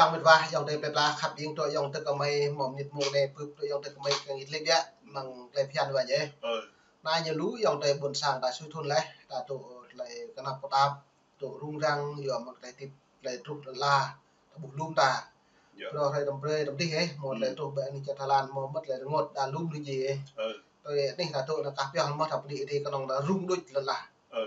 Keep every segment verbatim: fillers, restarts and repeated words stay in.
Tang mĭt wa, ayŏng adơi plơi pla khăp ƀing tơ ayŏng adơi kơmơi mơ̆ng mĭt mơ̆ng anai pơp tơ ayŏng adơi kơmơi kơ ngĭt lĕ biă, mơ̆ng tơlơi phiăn wa yơh. Ơ. Anai ñu lu ayŏng adơi ƀôn sang ta sui thun leh, ta tŭ tơlơi kơnăp kơtap, tŭ rŭng răng, yua mơ̆ng tơlơi tip, tơlơi truh tơlơi la, ta ƀuh lŏm ta. Yơh. Brơi hrơi tơm brơi tơm dih, ơ, mơ̆ng tơlơi truh ƀơi anih čar Thái Lan, mơ̆ng mơ̆t tơlơi rơngot, ta lŏm lu ji, ơ. Ơ. Tơlơi anih ta tŭ anai kah pioh mơ̆ ta pơđĭ adih kơnơ̆ng ta rŭng đôč tơlơi la. Ơ.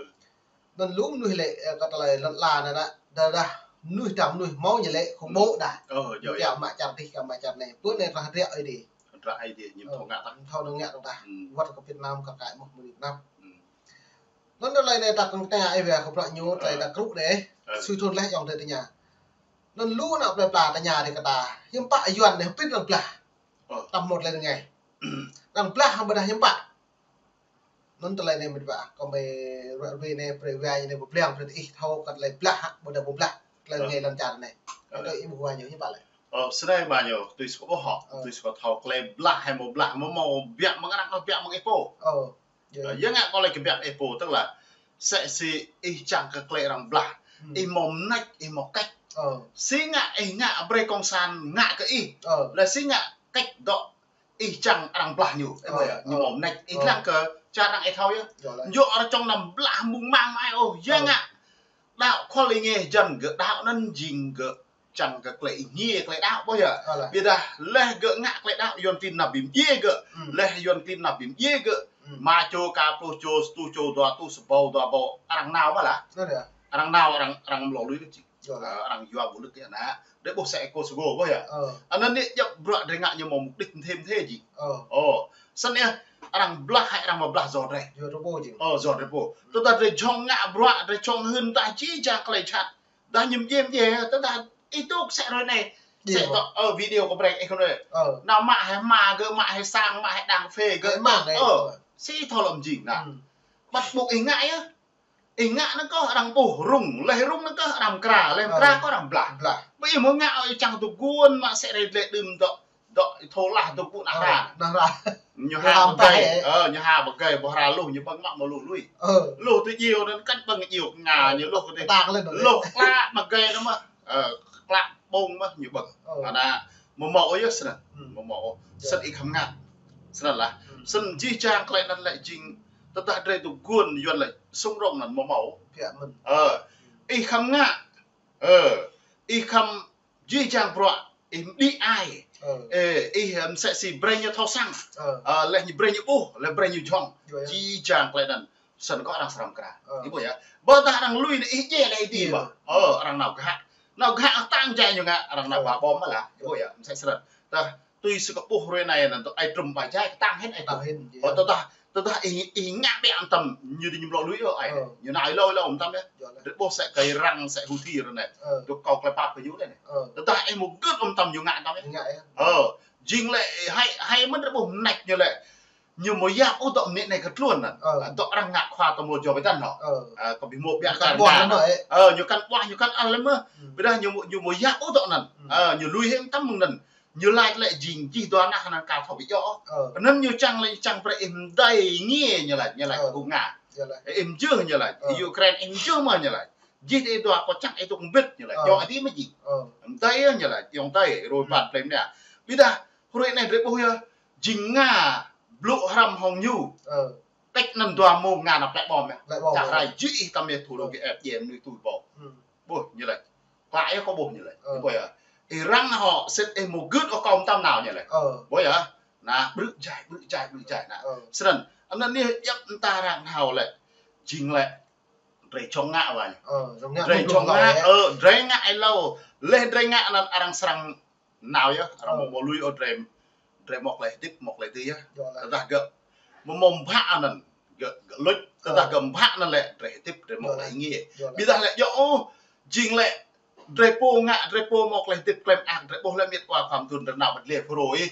Anŭn lu mơnuih lĕ, ơ, kơ tơlơi lŏn la anai nă, dah, dah mơnuih tơdah mơnuih hmâo ñu lĕ, khŏm ƀô̆ dah. Ơ, yơh, yơh. Kiăng mă čar dih, kiăng mă čar anai. Pơ anai rah ră ai dih. Rah ai dih, ñu ƀu thâo ngă tah. Ƀu thâo ngă tah. Ƀu thâo ngă tah. Ơ. Wơ̆t kơ Việt Nam kar kaĭ mơ̆ mơnuih tơnap. Ơ. Anŭn tơlơi anai ta kơnang tơña ih wơ̆t kơ bruă ñu, tơlơi ta krŭ dih. Ơ. Sui thun leh ayŏng adơi tơña. Anŭn lu ană plơi pla tơña dih kơ ta. Hiư̆m pă Yuan anai pĭt arăng blah. Ơ. Tăm mơ̆t lĕ rơngai. Arăng blah hăng ƀôdah hiư̆m pă. Anŭn tơlơi anai mĭt wa, kơmơi ră ruai anai, brơi wa anai, pơblang brơi ih thâo kơ tơlơi blah hă, ƀôdah ƀu blah, tơlơi rơngai lŏn čar anai. Ơ. Tơlơi ih ƀuh wa ñu hiư̆m pă lĕ. Ơ, sơnai wa ñu, tui sơkơ ƀuh hŏ, ơ, tui sơkơ thâo tơlơi blah hă ƀu blah, mơ̆ mơ̆ biă mơ̆ng arăng, biă mơ̆ng ih pô. Ơ. Ơ, yua ngă kơ tơlơi kơ biă ih pô, tức là sĕ si ih čang kơ tơlơi arăng blah. Ih hmâo mơneč, ih hmâo kĕč. Ơ. Si ngă ih ngă brơi kông san ngă kơ ih. Ơ. Lĕ si ngă kĕč dŏ ih čang arăng blah ñu. Ơ, ơ, ñu hmâo mơneč. Ih lăng kơ čar arăng ih thâo yơh. Yơh lĕ. Yua arăng čong anăm blah mơ̆ng mang mai ôh. Yua ngă. Đaŏ khul ih ngeh jăn gơ̆ đaŏ anŭn jing gơ̆ čang kơ tơlơi ih ngeh tơlơi đaŏ ƀôh yơh. Ơ lĕ. Ƀiădah leh gơ̆ ngă tơlơi đaŏ Yuan klin nao ƀing djai gơ̆. Leh Yuan klin nao ƀing djai gơ̆. Ma čô ka pluh čô, sa čô, dua čô, sa ƀâo, dua ƀâo. Arăng nao mơ̆ lah. Arăng nao, arăng, arăng mlâo lui kơ jing. Yơh lĕ. Ơ, arăng yua ƀu lŭt yơh nă. Drơi ƀuh sĕ ih kơ sơgô ƀôh yơh. Ơ. Anŭn anai djŏp bruă drơi ngă ñu hmâo mục đích mơthê mơthê jing. Ơ. Ơ. Sơnai arăng blah hă arăng mơ̆ blah yua drơi. Yua drơi ƀôh jing. Ơ, yua drơi ƀôh. Tơdah drơi čong ngă bruă, drơi čong hưn tah či čang tơlơi čat. Dah ñu mjĕ mjĕ, tơdah ih tŭk sĕ hrơi anai. Sĕ tŏ, ơ, video kơ brơi ih kơ anai. Ơ. Nao mă hĭ hma gơ̆, mă hĭ sang, mă hĭ đang phê gơ̆. Ơ, mă anai. Ơ. Si thâo lŏm jing nă. Bắt buộc ih ngă yơh. Ih ngă anŭn kơ arăng ƀuh rŭng, leh rŭng anŭn kơ arăng kra, leh kra kơ arăng blah. Blah. Ƀơi ih mơ̆ ngă ih čang tơguan mă sĕ rai lĕ đưm dŏ, dŏ thâo lah tơguan ah ra. Nah ra. Ñu ha bơgai, ơ, ñu ha bơgai, ƀôdah ra luh, ñu ƀơ̆ng mă mơ̆ luh lui. Ơ. Luh tơ djeo anŭn kăn ƀơ̆ng djeo ngă, ñu luh kơ tơ. Kơtang lĕ anŭn. Luh klă bơgai anŭn mơ̆. Ơ, klă ƀơ̆ng mơ̆ ñu ƀơ̆ng. Ơ. Anŭn mơ̆ mơ̆ ôh yơh sơnăn. Mơ̆ mơ̆ ôh. Sơnăn ih khăm ngă. Sơnăn lah. Sơnăn jih jang tơlơi anŭn lĕ jing tơdah drơi tơguan Yuan lĕ sung rong anŭn mơ̆ mơ̆ ôh. Ơ. Ih khăm ngă. Ơ. Ih khăm jih jang bruă. Ih mđĭ ai. Ơ. Ơ, ih msĕ si brơi ñu thâo săng. Ơ. Ơ, leh ñu brơi ñu ƀuh, leh brơi ñu jhŏng. Jih jang tơlơi anŭn. Sơnăn kơ arăng srăm kra. Ơ. Ih ƀuh yơh. Ƀôdah arăng lui anai ih djai leh ih dih ƀôh. Ơ, arăng nao gah. Nao gah tang jai ñu ngă, arăng nao ba bom mơ̆ lah. Ih ƀuh yơh, msĕ sơnăn. Tơdah tui sơkơ ƀuh hrơi anai anŭn tơ ai trŭm ba jai, tang hĭn ai trŭm. Tang hĭn, yơh. Ƀôdah, tơdah ih, ih ngă ƀiă tăm, ñu dih ñu mlâo lui ôh ai. Ơ. Ñu nao ih lâo ih lâo ƀu tăm yơh. Yơh lah. Drơi ƀuh sĕ kơ arăng sĕ Houthi ră anai. Ơ. Dŏ kâo tơlơi pap kơ ñu leh anai. Ơ. Tơdah ih mơ̆ gưt ƀu tăm ñu ngă tăm yơh. Ngă yơh. Ơ. Jing lĕ hai, hai mơ̆n drơi ƀuh mơneč ñu lĕ. Ñu mơ̆ yap ôh dŏ mơnĭt anai kơ tluôn anŭn. Ơ. Ơ, dŏ arăng ngă khua tơmô Joe Biden hŏ. Ơ. Ơ, kơ ƀing mơ̆ biă ñu kăn ƀuah anŭn. Ơ, ñu kăn ƀuah, ñu kăn ah lĕ mơ̆. Ƀiădah ñu, ñu mơ̆ yap ôh dŏ anŭn. Ơ, ñu lui hĭ tăm mơ̆ng anŭn. Ñu laĭ lĕ jing jih dua nah anŭn ka thâo ƀu djơ̆. Ơ. Anŭn ñu čang lĕ čang brơi ih mdai nge ñu laĭ, ñu laĭ kơ Nga. Yơh lah. Ih mjưh ñu laĭ. Ơ. Ukraine ih mjưh mơ̆ ñu laĭ. Jih ih dua kơ čang ih tŭk mbĭt ñu laĭ. Ơ. Djơ̆ ih dih mơ̆ jing. Ơ. Mdai yơh ñu laĭ, yŏng tai, rơi ƀan plei mnia. Ƀiădah, hrơi anai drơi ƀuh yơh. Jing Nga blŭ hrăm hŏng ñu. Ơ. Tĕk anŭn dua mông Nga nao plĕ ƀom yơh. Plĕ ƀom. Čah rai jih ih tăm yơh thủ đô Kiev djai mơnuih tui ƀô̆. Ƀuh ñu laĭ. Klă yơh kâo ƀuh ñu laĭ. Ơ. Ƀuh yơh. Ih răng hŏ sĭt ih mơ̆ gưt ôh kâo ƀu tăm nao ñu laĭ. Ơ. Ƀuh yơh. Nah, brư̆ jai, brư̆ jai, brư̆ jai nah. Ơ. Sơnăn. Anŭn anai djŏp mơta arăng nao lĕ. Jing lĕ. Drơi čong ngă wa ñu. Ơ, drơi čong ngă, ơ, drơi ngă ih lâo. Leh drơi ngă anŭn arăng srăng nao yơh, arăng mơ̆ mơ̆ lui ôh drơi, drơi mơ̆ tơlơi hơdip, mơ̆ tơlơi dưi yơh. Tơdah gơ̆ mơ̆ mơ̆ mbă anŭn, gơ̆, gơ̆ luč, tơdah gơ̆ mbă anŭn lĕ, drơi hơdip, drơi mơ̆ tơlơi nge. Ƀiădah lĕ djơ̆ ôh, jing lĕ, drơi pô ngă, drơi pô mơ̆ tơlơi hơdip, klem ak, drơi ƀuh lĕ mĭt wa khăm tun drơi nao bơdlê phô rô ih.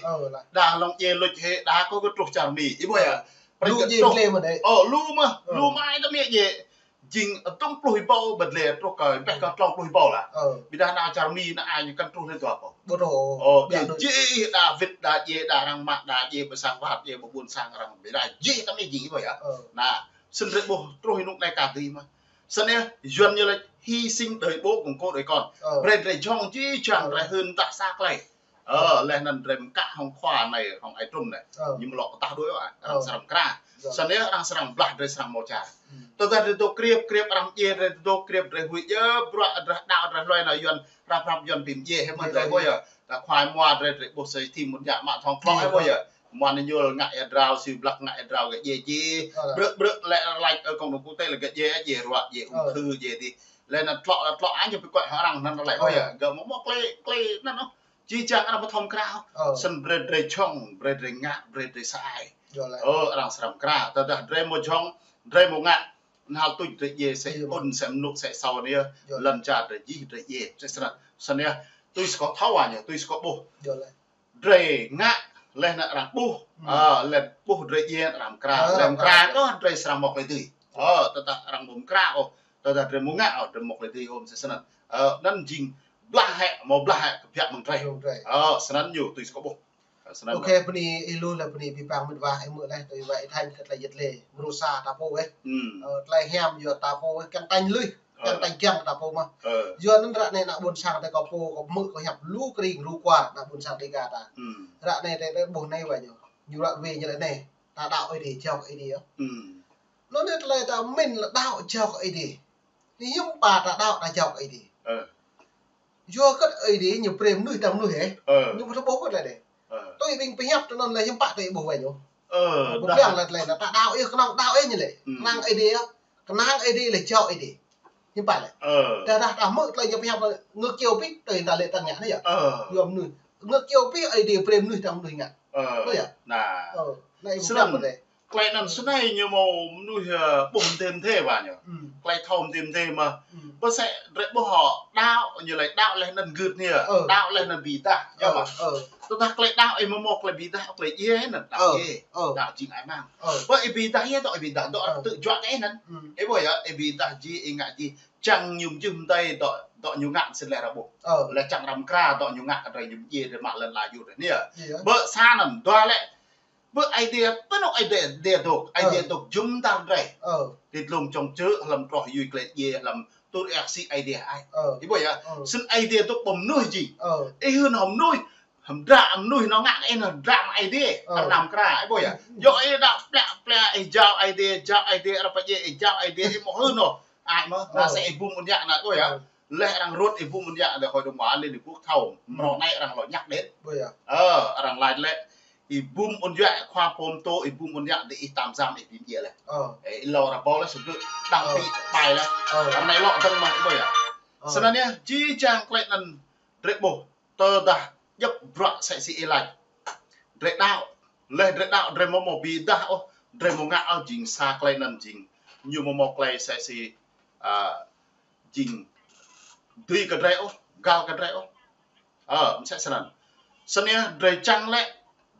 Đa lŏng djai luč hĭ, đa kơ gơ̆ truh čar Mi, ih ƀuh yơh. Lu djai bơdlê mơ̆ đĕ. Ơ, lu mơ̆, lu mă ai tơm yơh djai. Jing tơm pluh ih ƀâo bơdlê truh kơ, ƀĕ kơ tlâo pluh ih ƀâo lah. Ơ. Ƀiădah nao čar Mi nao ai ñu kăn truh lĕ dua ƀâo. Ƀu truh. Ơ, ƀiădah djai, đa wĭt, đa djai, đa arăng mă, đa djai, ƀơi sang wăt djai, ƀơi ƀuôn sang arăng. Ƀiădah djai tăm yơh jing ih ƀuh yơh. Ơ. Nah, sĭt drơi ƀuh truh ih rơnŭk anai ka dưi mơ̆. Snăn yơh, Yuăn ñu laĭ hy sinh đời bố cũng có đời con. Ơ. Brơi drei jhŏng jih jang, ơ, drei hưn tah sa klei. Ơ, ơ, leh anăn drei mkă hŏng khua anei, hŏng ai trŭm anei. Ơ. Ñu mlŏ kơ tah đuĕ wa, ơ, arăng srăng mkra. Ơ. Snăn yơh, arăng srăng blah drei srăng mâo čar. Hmm. Tơdah drei dôk kriêp, kriêp arăng mdjiê, drei dôk kriêp, drei huĭ yơh, bruă drah đăo, drah hloi anei Yuăn, hrăp hrăp Yuăn bi mdjiê, hĕ mơ̆n drei, ơ, ƀuh yơh. Ta khua mua drei, drei ƀuh sa thim mŭt yă mă thŏng klŏ, hĕ ƀuh yơh. Mơ̆n ñu ngă ia drao, Siu Blăk ngă ia drao, gơ̆ djiê djiê. Ơ. Brư̆, brư̆ lĕ lač, ơ, kông nô kŭ tê lĕ gơ̆ djiê, djiê ruă, djiê ung thư, djiê dih. Leh anăn tlŏ, tlŏ añ ñu bi kuai hŏng arăng anăn lĕ, ơ, ƀuh yơh. Gơ̆ mâo mâo klei, klei anăn ôh. Jih jang arăng ƀu thâo mkra ôh. Ơ. Snăn brơi drei jhŏng, brơi drei ngă, brơi drei sa ai. Ơ, arăng srăng mkra. Tơdah drei mâo jhŏng, drei mâo ngă, anăn hal tuč drei djiê, sĕ ŭn, sĕ mnŭk, sĕ asâo anei yơh. Lăn čar drei jih drei djiê. Sĕ snăn, snăn yơh. Tui si kâo thâo wa ñu, tui si kâo ƀuh. Drei ngă, leh anăn arăng ƀuh. Hmm. Ơ, leh ƀuh drei djiê arăng mkra. Ơ, drei mkra kơ drei srăng mâo klei dưi. Ơ, tơdah arăng ƀu mkra ôh, tơdah drei ƀu ngă ôh, drei mâo klei dưi ôh, msĕ snăn. Ơ, anăn jing blah hĕ, mâo blah hĕ kbiă mơ̆ng drei. Mơ̆ng drei. Ơ, snăn ñu tui si kâo ƀuh. Ơ, snăn. Ôkê, bơni ih lu leh bơni bi pang mĭt wa ih mơ̆ leh tui wa ih than kơ klei yăt lĕ mrô sa ta pô ih. Hmm. Ơ, klei hiam yua ta pô ih kiăng tañ lui. Ơ. Kiăng tañ kiăng ta pô mơh. Ơ. Yua anăn ră anei ană ƀuôn sang ta kâo pô kâo hmư̆ kâo hiăp lu kring lu kuar ană ƀuôn sang Dega ta. Hmm. Ră anei ta, ta ƀuh anei wa ñu. Ñu ră wê ñu lĕ anei. Ta đăo Aê Diê, jao kơ Aê Diê. Hmm. Anăn anei tơlơi ta mĭn lĕ đăo jao kơ Aê Diê. Anei hiư̆m pă ta đăo ta jao kơ Aê Diê. Ơ. Yua kơ Aê Diê ñu brơi mnuih tơdah mnuih, hĕ. Ơ. Ñu ƀu thâo ƀuh kơ tơlơi anei. Ơ. Tui ƀing pơhiăp tui anăn lĕ hiư̆m pă tui ƀuh wa ñu. Ơ, ƀu dah. Ƀiă lĕ tơlơi anăn ta đăo yơh, kơnang đăo yơh ñu lĕ. Hmm. Kơnang Aê Diê yơh. Kơnang Aê Diê lĕ jao Aê Diê. Hiư̆m pă lĕ. Ơ. Tơdah ta hmư̆ tơlơi ñu pơhiăp ngược chiều pih, tui ta lĕ ta ngă anei yơh. Ơ. Yua mnuih. Ngược chiều pih Aê Diê brơi mnuih tơdah mnuih ngă. Ơ. Ơ yơh. Nah. Ơ. Anei snăn. Klei anăn snei ñu mâo mnuih, ơ, ƀuh mdê mdê wa ñu. Hmm. Klei thâo mdê mdê mơh. Hmm. Ƀơ sĕ drei ƀuh hŏ đăo, ñu laĭ đăo leh anăn gưt anei. Ơ. Đăo leh anăn bi êdah, yơh mơh. Ơ. Tơdah klei đăo ih mâo mâo klei bi êdah, klei djiê anăn đăo djiê. Ơ. Đăo jing ai mang. Ơ. Ƀơ ih bi êdah yơh, dŏ ih bi êdah, dŏ arăng tŭ juă kơ ih anăn. Hmm. Ih ƀuh yơh, ih bi êdah jih ih ngă jih. Čang ñu mjưh mdei dŏ, dŏ ñu ngă sĭt leh arăng ƀuh. Ơ. Leh čang arăng mkra dŏ ñu ngă kơ drei ñu mdjiê drei mă lăn ala yŭ drei anei. Ƀơ sa anăn, dua lĕ. Ƀơ Aê Diê, pơnŏk Aê Diê, Aê Diê dôk, Aê Diê dôk jum dar drei. Ơ. Ti dlông čŏng čư̆, hlăm troh yui klei djiê, hlăm tur êa ksĭ Aê Diê ai. Ơ. Ih ƀuh yơh. Ơ. Snăn Aê Diê dôk ƀơ mnuih jing. Ơ. Ih hưn hŏ mnuih, hơdră mnuih nao ngă kơ ih anăn hơdră Aê Diê. Ơ. Arăng mkra, ih ƀuh yơh. Yua ih đăo plĕ plĕ ih jao Aê Diê, jao Aê Diê, arăng pơdjai ih jao Aê Diê, ih mâo hưn ôh. Ai mơh, anăn sĕ ih bum ƀuôn yă anăn, ƀuh yơh. Ơ. Leh arăng rut ih bum ƀuôn yă, leh Hội đồng Bảo an Liên Hợp Quốc thâo, mrô anei arăng lŏ nhắc đến. Ƀuh yơh. Ơ, arăng laĭ lĕ, ih bum ƀuôn yă khua pôm tô, ih bum ƀuôn yă dih ih tạm giam ih bi mdjiê leh. Ơ. Ơ, ih lŏ arăng ƀuh leh sơdrư̆, đang pi pai leh. Ơ. Arăng anei lŏ dơ̆ng mơh, ƀuh yơh. Ơ. Snăn yơh, jih jang klei anăn drei ƀuh. Tơdah djăp bruă sĕ si ih lač. Drei đăo. Leh drei đăo, drei mâo mâo bi êdah ôh. Drei mâo ngă ôh jing sa klei anăn jing. Ñu mâo mâo klei sĕ si, ơ, jing dưi kơ drei ôh, găl kơ drei ôh. Ơ, msĕ snăn. Snăn yơh drei čang lĕ,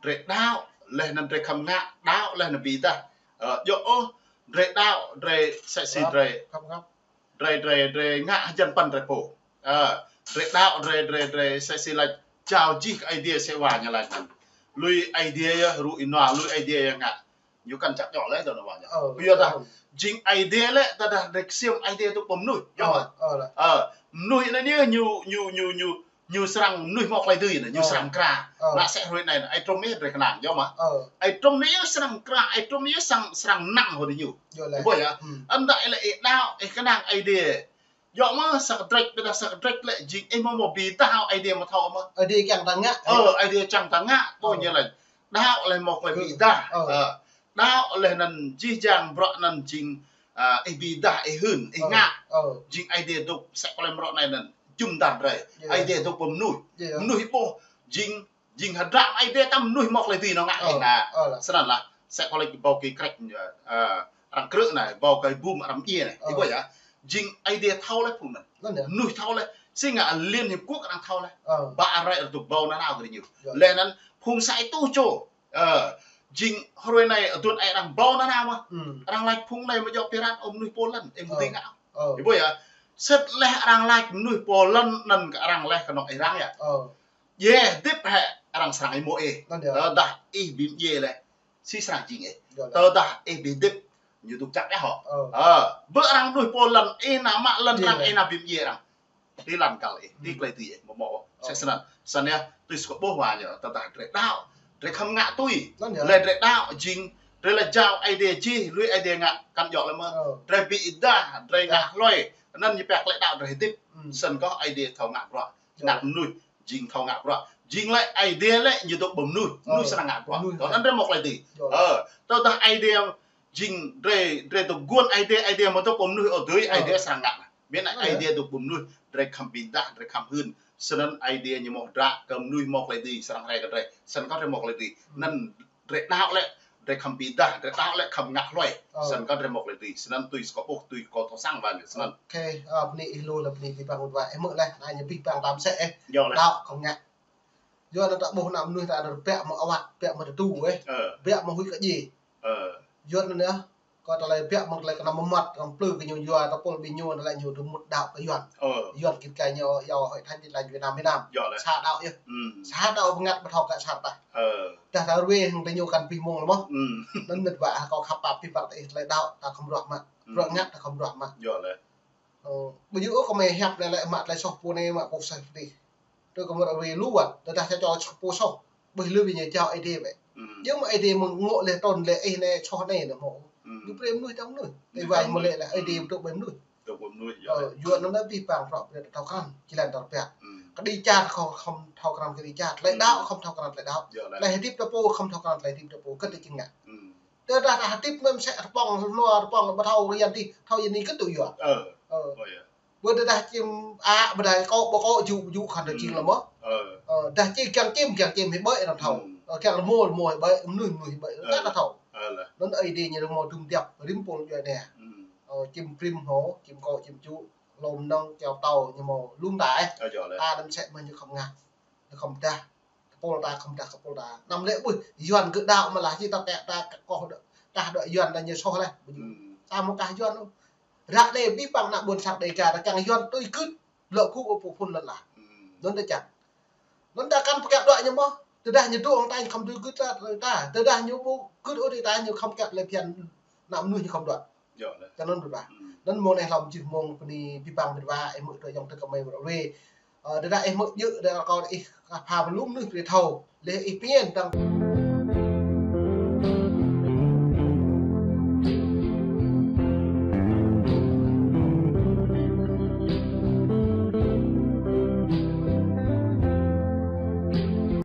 drei đăo, leh anăn drei khăm ngă, đăo, leh anăn bi êdah. Ơ, djŏ ôh, drei đăo, drei sĕ si drei. Khăm ngă. Drei, drei, drei ngă hjăn păn drei pô. Ơ, drei đăo, drei, drei, drei sĕ si lač jao jih kơ Aê Diê sĕ wa ñu lač anăn. Lui Aê Diê yơh rŭ ênua, lui Aê Diê yơh ngă. Ñu kăn čăk djŏ leh tơ anăn wa ñu. Ơ, yua dah. Ơ. Jing Aê Diê lĕ, tơdah drei ksiêm Aê Diê dôk ƀơ mnuih. Yơh mơh. Ơ, ơ. Ơ, mnuih anăn yơh ñu, ñu, ñu, ñu, ñu srăng mnuih mâo klei dưi anăn, ñu srăng mkra. Ơ. Leh sĕ hruê anei anăn, ai trŭm yơh drei kơnang, yơh mơh. Ơ. Ai trŭm yơh srăng mkra, ai trŭm yơh srăng, srăng năng hŏ ñu. Yơh leh. Ih ƀuh yơh. Hmm. Anăn lĕ ih đăo, ih kơnang Aê Diê. Yơh mơh sa kdrêč, ƀiădah sa kdrêč lĕ jing ih mâo mâo bi êdah Aê Diê mâo thâo mơh. Aê Diê kiăng ta ngă. Ơ, Aê Diê kiăng ta ngă, ƀuh ñu lač. Đăo leh mâo klei bi êdah. Ơ. Ơ. Đăo leh anăn jih jang bruă anăn jing, ơ, ih bi êdah, ih hưn, ih ngă. Ơ. Jing Aê Diê dôk sĕ klei mrô anei anăn jum dar drei. Yơh. Aê Diê dôk ƀơ mnuih. Yơh. Mnuih ƀuh jing Jing hơdră Aê Diê tăm mnuih mâo klei dưi nao ngă ih anăn. Ơ, leh. Snăn leh, sĕ kơ lač ƀâo kơ krĕč, ơ, arăng krư̆ anei, ƀâo kơ bum arăng mdjiê anei. Ơ. Ih ƀuh yơh. Jing Aê Diê thâo leh phung anăn. Anăn yơh. Mnuih thâo leh. Si ngă Liên Hiệp Quốc arăng thâo leh. Ơ. Ƀă arăng rai arăng tŭ ƀâo nanao kơ ñu. Yơh. Leh anăn phung sa ai tu čô. Ơ, jing hruê anei aduôn ai arăng ƀâo nanao mơh. Hmm. Arăng lač phung anei mơ̆ djŏ pirat ôh mnuih pô lăn, ih ƀu dưi ngă. Ơ. Ih ƀuh yơh. Sĭt leh arăng lač mnuih pô lăn anăn kơ arăng leh kơnơ̆ng ih răng yơh. Ơ. Djai hơdip hĕ arăng srăng ih mơ̆ ih. Anăn yơh. Tơdah ih bi mdjiê leh. Si srăng jing ih. Yơh leh. Tơdah ih bi hơdip. Ñu dŏ čăk đah hŏ. Ơ. Ơ, bơ arăng mơnuih pô lŏn, ih nao mă lŏn arăng, ih nao bĭm djai arăng. Ti lŏn kăl ih, ti klei ti ih, mơ̆ mơ̆. Sĕ snăn. Snăn yơh, tui skop ƀuh wa ñu, tơdah drei đăo, drei khŏm ngă tui. Lĕ drei đăo jing, drei laĭ jao Aê Diê čih, lui Aê Diê ngă, kăn djŏ lĕ mơ̆. Drei bi êdah, drei ngă hlue. Anăn ñu pĕk klei đăo drei hơdip. Snăn kơh Aê Diê thâo ngă bruă. Anak mơnuih jing thâo ngă bruă. Jing lĕ Aê Diê lĕ ñu dŏ ƀơi mơnuih. Mơnuih srăng ngă bruă. Tơl anăn drei mâo klei dưi. Ơ, tơdah Aê Diê jing drei, drei dŏ guôn Aê Diê, Aê Diê mâo dŏ ƀơi mơnuih ôh dưi, Aê Diê srăng ngă. Mĭn Aê Diê dŏ ƀơi mơnuih, drei khŏm bi êdah, drei khŏm hưn. Snăn Aê Diê ñu mâo hdră kơ mơnuih mâo klei dưi, srăng rai kơ drei. Snăn kơh drei mâo klei dưi. Anăn drei đăo lĕ, drei khŏm bi êdah, drei đăo lĕ khŏm ngă hlue. Snăn kơh drei mâo klei dưi. Snăn tui skop ƀuh, tui kâo thâo săng wa ñu. Snăn. Ơ, bơni ih lu lĕ bơni bi păng wa, ih mơ̆ lĕ, anai ñu bi păng tăm sĕ, ơ. Đăo khŏm ngă. Yua anăn ta ƀuh ană mơnuih ta anăn biă mơ̆ awăt, biă mơ̆ tơdu, ơ. Biă mơ̆ huĭ kơ djai. Yua anăn yơh, kơ tơlơi biă mơ̆ tơlơi kơnăm mơmŏt, kơnăm plư kơ ñu yua, ta pôl ƀing ñu, tơlơi ñu dŏ mŭt đăo kơ Yuăn. Yuăn kơ tơlơi ñu, yua Hội Thánh Tin Lành Việt Nam, Việt Nam. Sa đăo yơh. Sa đăo bơngăt ƀu thâo kơ sat ta. Dah ta ruê hăng tơ ñu kăn pih mông lĕ mơ̆. Anăn mĭt wa kâo khăp pap pih păng ta ih tơlơi đăo, ta khŏm ruah mă. Ruah ngă ta khŏm ruah mă. Ơ, ƀu djơ̆ ôh kơ mơi hiăp lĕ lĕ mă tơlơi soh pô anai mă pô soh pô dih. Tui kơ mơi ruê lu wăt, tơdah ča čô soh pô soh. Ƀuh lu ƀing ñu jao Aê Diê bĕ. Djơ̆ mă Aê Diê mơ̆ng ngŏ lĕ trôn lĕ ih anai soh anai nă mơ̆. Ñu brei mơnuih tơm mơnuih. Ih wa mơ̆ lĕ lĕ Aê Diê dŏ ƀơi mơnuih. Ơ, yua anăn bi păng prŏ brei thâo krăn, jơlan tơl biă. Kơ đĭ čar khŏm, khŏm thâo krăn kơ đĭ čar. Tơlơi đăo khŏm thâo krăn tơlơi đăo. Tơlơi hơdip ta pô khŏm thâo krăn tơlơi hơdip ta pô, kơ tơlơi čing ngă. Tơdah ta hơdip mơ̆ msĕ rơpŏng hlua rơpŏng ƀu thâo rian dih, thâo yơh anai kơ tui yua. Ơ. Ơ, yơh. Ƀu tơdah čim a, ƀu tơdah kŏ, ƀu kŏ, ju, ju, khăn tơ čing lĕ mơ̆. Ơ, dah čim kiăng čim, kiăng čim hĭ ƀơi anăn thâo. Ơ, kiăng lĕ mơ̆, lĕ mơ̆ hĭ ƀơi, mơnuih, mơnuih hĭ ƀơi, anăn ta thâo. Anăn Aê Diê ñu mâo dŭm diăp, rĭm pôl djuai ania. Ơ, čim brĭm hŏ, čim kŏ, čim čŭ, lŏm nŏng, kiao tâo, ñu mâo lŭm ta, ơ. Ta anăn msĕ mơ̆ ñu khŏm ngă. Ñu khŏm dah. Kơ pôl ta, khŏm dah kơ pôl ta. Anăm lĕ ƀuh, Yuăn gơ̆ đăo mơ̆ lah, či ta pĕk ta kơ kơh đăo, kah đăo Yuăn ta ñu soh leh. Sa mơ̆ kah Yuăn ôh. Ră anai bi păng ană ƀuôn sang Dêga, ta kiăng Yuăn tui gưt, lŏ gŭ ƀơi pô phŭn lăn ala. Anăn ta čang. Anăn ta kăn pơkă đuaĭ ñu mơ̆. Tơdah ñu dŏ hăng ta ñu khŏm tui gưt ta, ta. Tơdah ñu ƀu gưt ôh ta ñu khŏm kĕt lĕ phiăn ană mơnuih ñu khŏm đuaĭ. Yơh, lĕ. Tơ anăn ƀuh ƀă. Anăn mơ̆ng anai hlăm jih mơ̆ng bơni bi păng mĭt wa, ih mơ̆ tui ayŏng tơ kơ mơi mrŏ wê. Ơ, tơdah ih mơ̆ djơ̆, tơdah kâo ih kơ pha ƀlŭng mơnuih brei thâo. Leh ih pơñen tăng.